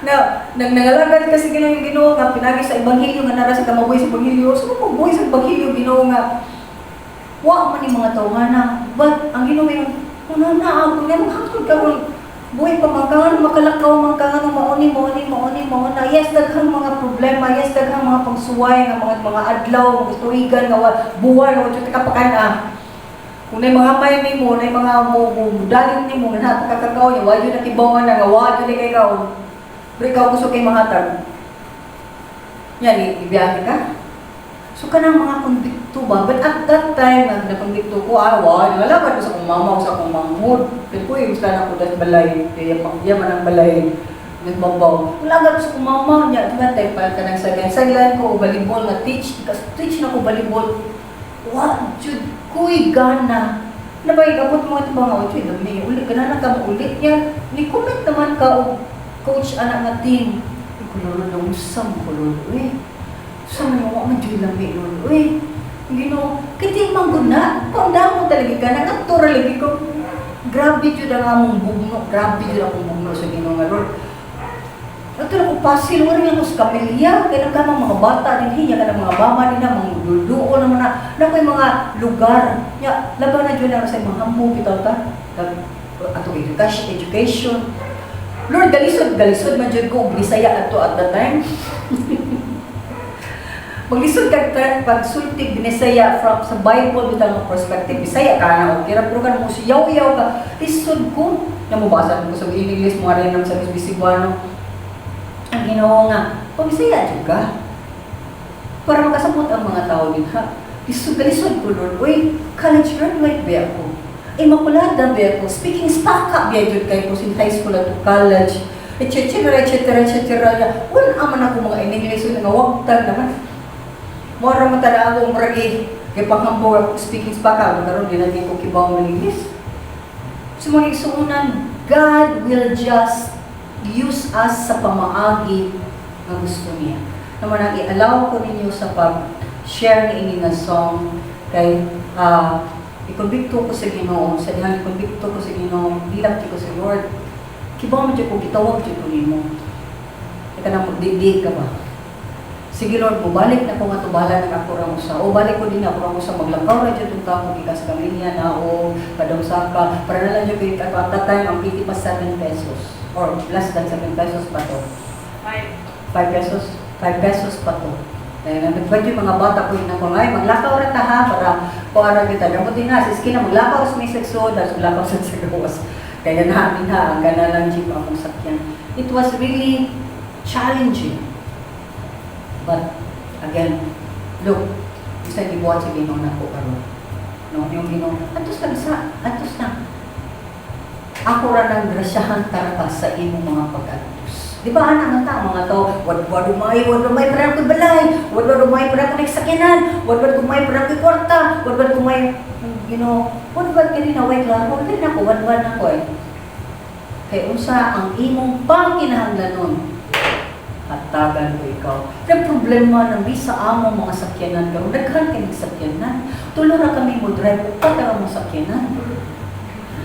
na nang nangalagad kasi Ginoo yung Ginoo nga pinagi sa ebanghelyo nga nara sa kamabuhi sa ebanghelyo, so mabuhi sa ebanghelyo Ginoo nga wa man ni mga tawhana, but ang Ginoo may una na ako nga hangtod karon buhi pa man ka, makalakaw man ka, nga mauni mauni mauni mauna. Yes, daghang mga problema, yes, daghang mga pagsuway nga mga adlaw, mga tuigan nga buwan nga wa ka pakan-a. Kung nay mga may nimo, nay mga mo dalit nimo nga napakakakaw niya, wa jud nakibawan na nga wa jud kay kaon. Pero ikaw gusto kay mahatag. Yan, ibiyahe ka. So kanang mga konbikto ba? But at that time, nga nakonbikto ko, ah, wala, wala ba sa akong mama o sa akong manghod. Pero ko, yung na ko das balay, kaya ya man ang balay, nagbabaw. Wala ka sa akong mama niya, di ba, tayo pa ka nang saglan. Saglan ko, volleyball nga, teach, kasi teach na ko volleyball. Wa, jud, kuy gana. Na ba, ikabot mo ito ba nga, oy, dami, uli, ka na ka uli niya. Ni comment naman ka, og coach anak nga team. Ay, ko, Lord, ang usam ko, Lord, uy. Sa mga wa man jud lami, Lord, uy. Ginoo, kay di man gud na, kung mo talaga ka, nangadto ra lagi ko. Grabe jud ang among bugno, grabe jud akong bugno sa Ginoo nga, Lord. Ato na ko pasil, wala nga ko sa kapilya, kaya nagkamang mga bata din, hinya ka ng mga bama din na, mga duduo naman na, na ko'y mga lugar. Ya, laban na jud na sa mga hambog bitaw ta. Ato education, education. Lord, galisod, galisod man jud ko, og Bisaya ato at that time. Maglisod kag pagsulti Binisaya from sa Bible bitaw nga perspective, Bisaya ka na okay ra, pero kan mo siyaw-yaw ka, lisod ko. Na mobasa ko sa English mo rin sa Cebuano. Ang Ginoo nga, pag Bisaya jud ka. Para makasabot ang mga tao din ha. Lisod galisod ko, Lord. Uy, college graduate ba ako? Immaculada ba ako? Speaking staka ba jud kay ko sin high school at college? Etc. etc. etc. Wala man ako mga in English nga wagtag naman. Mora man tala ako murag Kay paghampo speaking pa ka, karon di na ko kibaw ng English. So mga igsuunan, God will just use us sa pamaagi nga gusto niya. Naman ang i-allow ko ninyo sa pag-share ni ini nga song kay ikombikto ko sa Ginoo, sa dihang ikombikto ko sa Ginoo, bilang ko sa Lord. Kibaw mo jud ko, gitawag jud ko nimo. Ika na magdigdig ka ba? Sige Lord, mubalik na ko nga tubala ng ako ra usa. O balik ko din ako ra usa, maglakaw ra jud unta ko gikan sa pamilya na o padong-saka para na lang jud ko. At that time ang PT pa 7 pesos or less than 7 pesos pa to.
5.
5 pesos, 5 pesos pa to. Dahil nagbayad yung mga bata ko yun ako, ay, maglakaw ra ta ha, para kuara kita. Gamot din na, sa iskina, maglakaw sa may sagsod, tapos maglakaw sa gawas. Kaya namin ha, ang gana lang jeep among sakyan. It was really challenging. But, again, look, isa gibuhat sa Ginoo nako karon. No, yung Ginoo, antos lang sa, antos lang. Ako ra nang grasyahan tara sa imong mga pag-antos. Di ba ana nga ta mga to, wad umay, wad umay para ko balay, wad umay para ko sakyanan, wad umay para ko kwarta, wad umay Ginoo, wad wad kini na way klaro, kini na ko wad wad na ko eh. Kay unsa ang imong pangkinahanglanon, hatagan ko ikaw. Kaya problema na mi sa among mga sakyanan karon, daghan kay sakyanan. Tulo ra kami mo drive, upat ra mo sakyanan.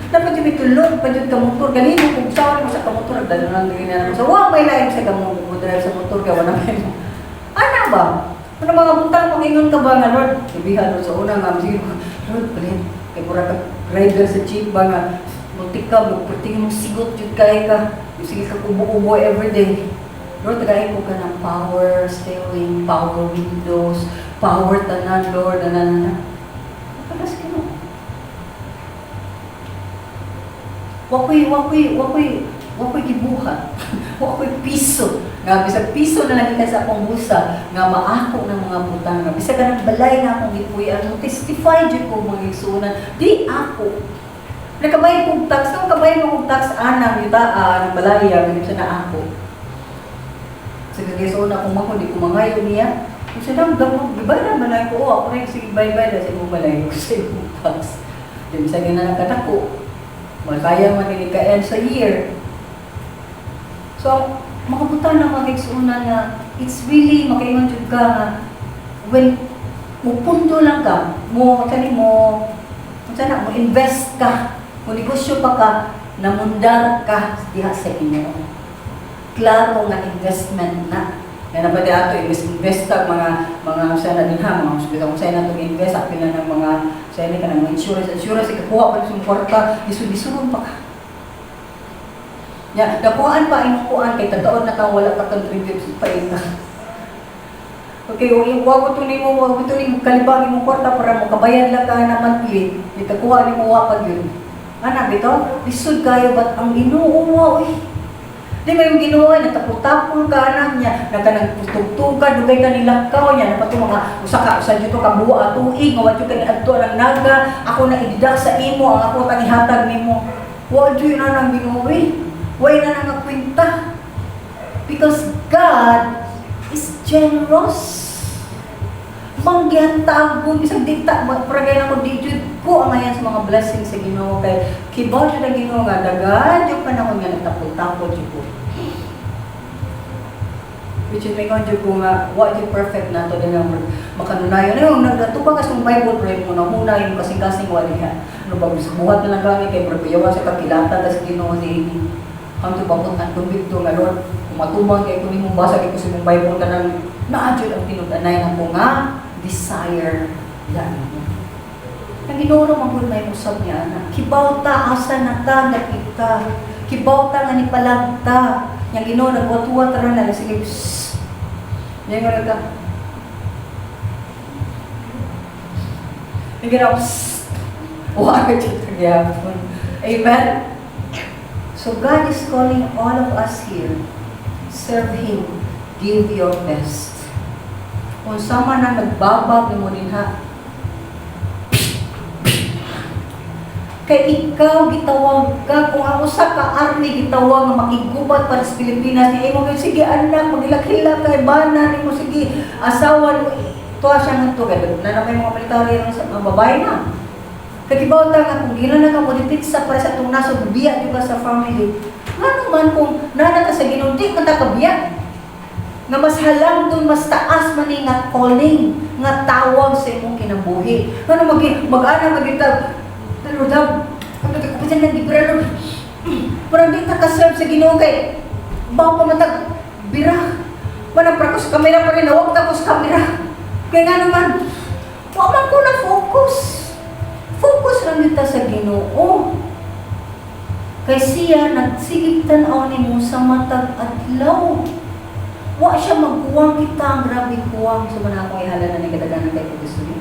Dapat yung tulog pa jud ka motor galino kung saan mo sa kamotor dalo lang din na sa wa may lain sa kamo mo drive sa motor kay wala may mo. Ana ba? Ano mga butang mangingon ka ba nga Lord? Ibihan mo sa una nga sige Lord palit kay mura ka rider sa jeep ba nga muntik ka mo perting mo sigot jud kay ka. Sige ka kubo-kubo everyday. Lord, tagayin ko ka ng power steering, power windows, power tanan, Lord, tanan, tanan. Palas ka no. Wakoy gibuhat. Wakoy piso. Nga, bisag piso na lang sa akong busa, nga maako ng mga butang. Nga, bisag ka ng balay nga akong gipuy-an, mo testify jud ko mga igsuonan. Di ako. Nakabayad kong tax, nung kabayad mo kong tax, anang yuta, ng balaya, ganito na ako. Sa kagisuon ako mako, di ko mangayo niya. Kung siya lang, damo, di ba na balay ko, oh, ako na yung sige, bye-bye na sa imong balay ko sa imong tax. Di bisag na nakatako. Makaya man ni ka sa year. So, makabutan ng mga igsuonan nga, it's really, makaingon jud ka nga, when mupundo lang ka, mo, kani mo, unsa na, mo invest ka, mo negosyo pa ka, namundar ka diha sa Ginoo. Klaro nga investment na. Kaya na ba di ato invest invest tag mga sa na din ha, mga hospital kung sa na itong invest apil na ng mga sa ini ka ng mga insurance insurance ikakuha pa sa kwarta, isul-isulon pa ka. Ya, nakuhaan pa imong kuan kay tataon na kang wala ka contribute sa paita. Okay, yung wa ko to nimo, wa ko to nimo kalibang imong kwarta para mo kabayad lang ka na monthly, di kakuha nimo wa pa gyud. Ana bitaw, lisod kayo but ang Ginoo wa oy. Di ba yung Ginoo ay nagtapol-tapol ka anak niya, nagkanagtugtug ka, dugay ka nilakaw niya, napato mga usa ka usa dito ka buwa tuig, nga wa jud ka niadto ang naga, ako na i-deduct sa imo ang ako tang ihatag nimo. Wa jud na nang Ginoo eh. Wa na nang kwenta. Because God is generous. Manggihatagon bisag dita paragay nako di jud ko angayan sa mga blessings sa Ginoo kay kibaw jud ang Ginoo nga daghan jud panahon nga nagtapol-tapol jud ko. Which is may jud ko nga wa jud perfect nato din ang makanunayon na yung nagatupa ka sa Bible pray mo na huna yung kasing-kasing wa diha. Ano ba bisag buhat na lang gani kay murag kuyawan sa kakilatan ta sa Ginoo ni ini. Ang tubakot ang kumbikto nga Lord, kung matubang kay ko nimo basa kay ko sa imong Bible kanang naa jud ang tinud-anay nako nga desire yan. Ang Ginoo ra man gud may usab niya ana. Kibaw ta asa na ta nakita. Kibaw ta nga nipalag ta. Yang Ginoo nagwatuwa ra na sige. Psst. Yang nga ka. Yang Ginoo psst. Wa jud ta gyapon. Amen. So God is calling all of us here. Serve Him. Give your best. Kung sama na nagbabag nimo dinha, kay ikaw gitawag ka, kung ang usa ka army gitawag nga makigubat para sa Pilipinas, niya imo sige anak, magilak-hilak kay bana nimo sige asawa nimo. Tuwa siya nga to, kay na na may mga military ang sa mga babae na. Kay kibaw ta nga kung gila na ka mo depensa para sa atong nasod, biya gyud ka sa family. Ngano man kung nana ka sa Ginoo, di man ta kabiya? Nga mas halangdon, mas taas man ni nga calling, nga tawag sa imong kinabuhi. Ngano mag mag-ana magita, "Lord, ano ka pa nang gibra, Lord?" Parang di ta ka-serve sa Ginoo kay bawo pa matag bira. Wala pa ko sa kamera pa rin, nawag ta ko sa kamera. Kaya nga naman, wa man ko na focus. Focus lang kita sa Ginoo. Kay siya nagsigig tan-aw nimo sa matag adlaw. Wa siya magkuwang kita ang grabe kuwang sa man ako ihala na ni kadaganan kay ko gusto ni.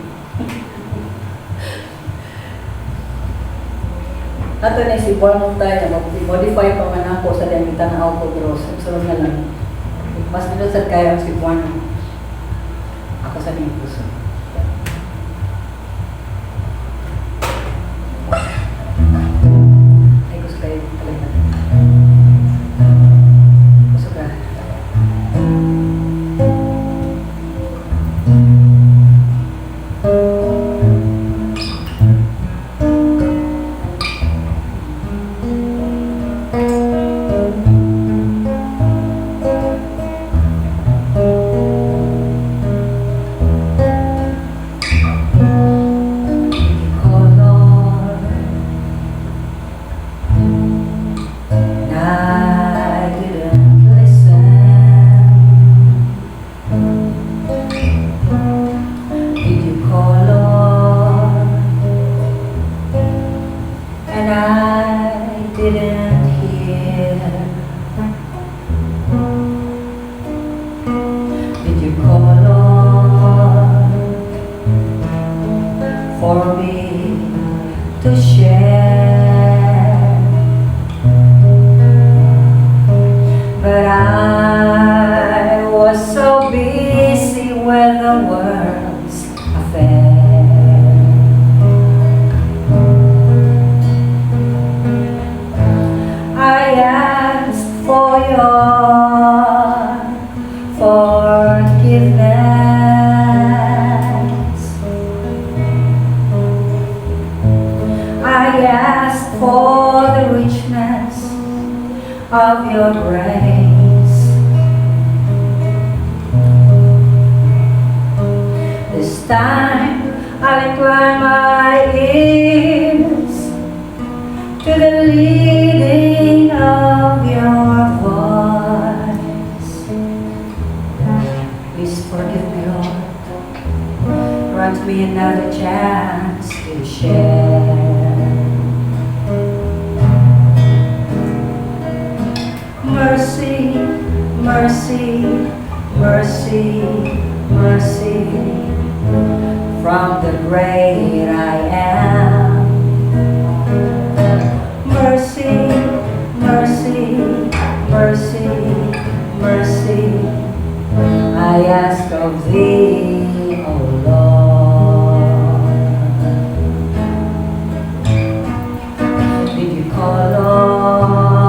Ato na si Paul tayo na mag-modify pa man ako sa diyang tanaw ko, pero sunod na lang. Mas nindot sad kayo ang Cebuano. Ako sa niyong puso. Ay, gusto kayo talaga. Gusto ka. Color. I didn't listen. Did you call, Lord? And I didn't hear. Did you call, Lord, for me to share? But I was so busy with the world's affair. I asked for your forgiveness. I asked for the richness of your grace. This time I'll incline my ears to the leading of your voice. Please forgive me, Lord. Grant me another chance to share. Mercy, mercy, mercy, mercy from the great I am. Mercy, mercy, mercy, mercy, I ask of thee, O Lord. Did you call, Lord?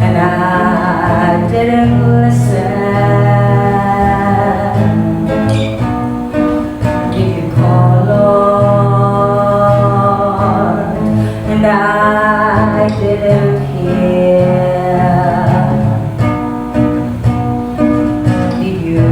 And I didn't listen. Did you call, Lord? And I didn't hear. Did you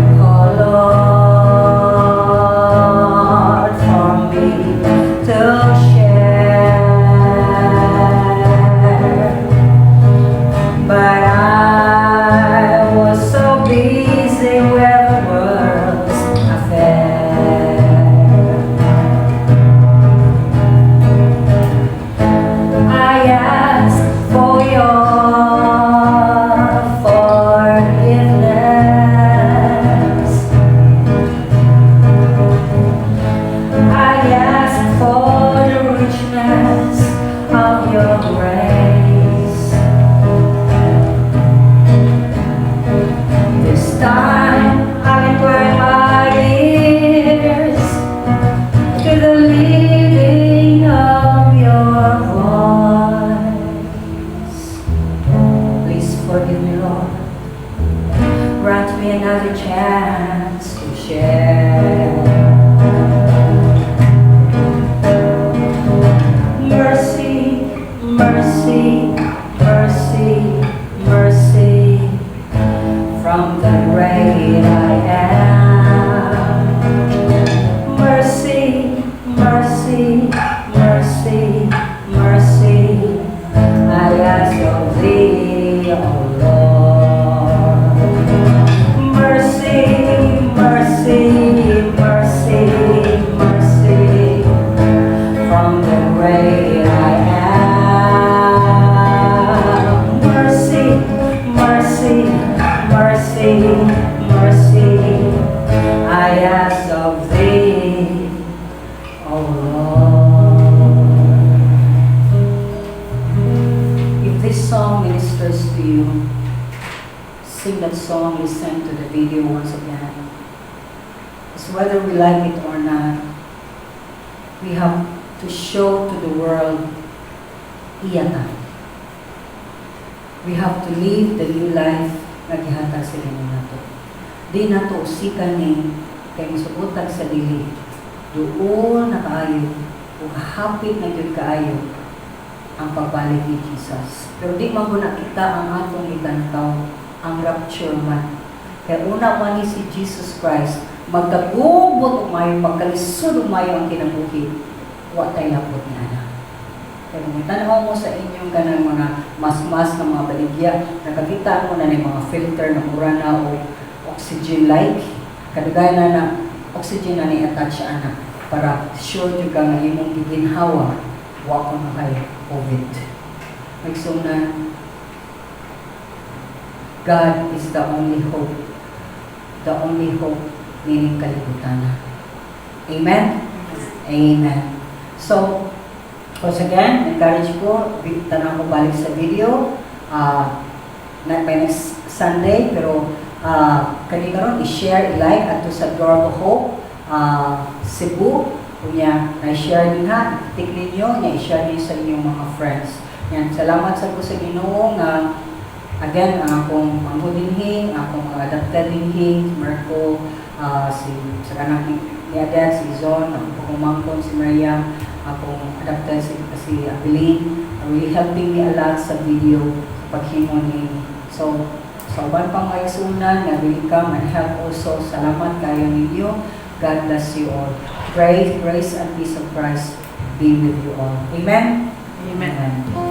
me another chance to share. Mercy, mercy, mercy, mercy from the Great I Am. Mercy, mercy, mercy, mercy, I ask of thee, O Lord. Mercy, mercy, mercy, mercy, from the Great I Am. Mercy, mercy, mercy, mercy, I ask of thee, O Lord. If this song ministers to you, sing that song, listen to the video once again. Because whether we like it or not, we have to show to the world, iya ta. We have to live the new life nga gihatag sa Ginoo nato. Di nato usikan ni kay mosugot tag sa dili. Duol na kaayo ug hapit na gyud kaayo ang pagbalik ni Jesus. Pero di man guna kita ang atong itan-aw, ang rapture man. Kay una man ni si Jesus Christ, magkagubot og maayo, magkalisod og maayo ang kinabuhi, wa tay lapot ni ana. Kaya kung tanaw mo sa inyong kanang mga mas-mas na mga baligya, nakakita mo na ng mga filter na mura na o oxygen-like. Kadugay na na oxygen na ni attach ana para sure jud ka nga imong giginhawa wa ko na kay COVID. Maigsuonan, God is the only hope. The only hope meaning kalibutan. Amen? Amen. So, once again, encourage ko, tanaw ko balik sa video, na, by next Sunday, pero kani karon i-share, i-like adto sa Door of Hope, Cebu, unya na-share din ha, tik ninyo, nya i-share niyo sa inyong mga friends. Yan, salamat sa ko sa Ginoo nga again ang akong manghud dinhi, ang akong mga adopted dinhi, Marco, si sa anak ni Adet, si Zon, akong pagumangkon si Maria, akong adopted si Abeline, are really helping me a lot sa video sa paghimo ni. So, sa uban pang mga igsuonan nga really come and help also, salamat kayo ninyo. God bless you all. Grace, grace and peace of Christ be with you all. Amen?
Amen.
Amen.